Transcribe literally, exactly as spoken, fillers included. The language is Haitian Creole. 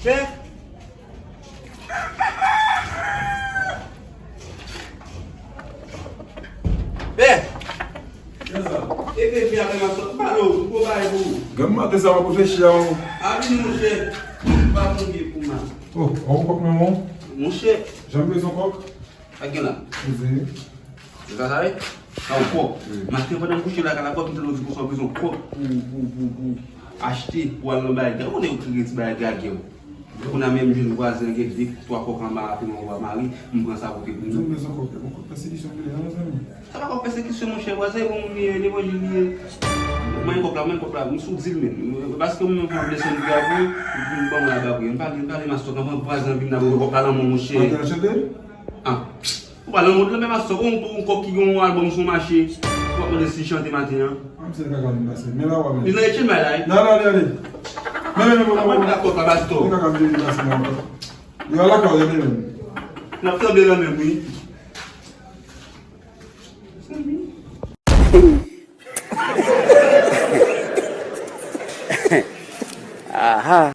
Pè! Pè! Kisa? E bebe avè m ap pale w, m gwo bagay pou ou. Granm maten sa w ap reflechi a ou. A vini monchè, pa moun gen pou m. Oh, ou kòk nan men w? Monchè. Janm bezwen kòk? Sa k gen la? Poze. Se sa sa ye? Sa w kòk. Wi. Maten pandan m kouche lakay la, kòk m tande w di konsa w bezwen kòk pou, pou, pou, pou achte, pou al nan bagay. Ou konnen yo kreye ti bagay gagè yo. Kounye a menm jwenn vwazen an gen de, twa kòk anba a, pou mwen, mari, m pran sa pote pou nou. Janm bezwen kòk, bon kòk pèsekisyon vle, non, mezanmi? Sa pa kòk pèsekisyon, monchè, vwazen, bon moun li ye, levanjil li ye. Mwen kòk la, mwen kòk la, m sou di l menm. Paske mwen pran blese m pou, pou m ban mwen la, m pale, m pale, mastòk, anvan vwazen an vin la, kòk la nan men w, monchè. Maten an chante? Ah. Ou pa nan mond lan menm, astò, ou, ou kòk ki gen yon albòm sou mache. Ou ap mande si chante maten an. Ah, misye kaka vin pase. Men la, w a men. Li nan etchenn bay la, wi. Nan, nan, li ale. Men, men, men, men, men. Mwen dakò, pa pastò. Li kaka vin pase nan. Yo, ala ka, li ale menm. N ap tanbe lan menm, wi. Aha.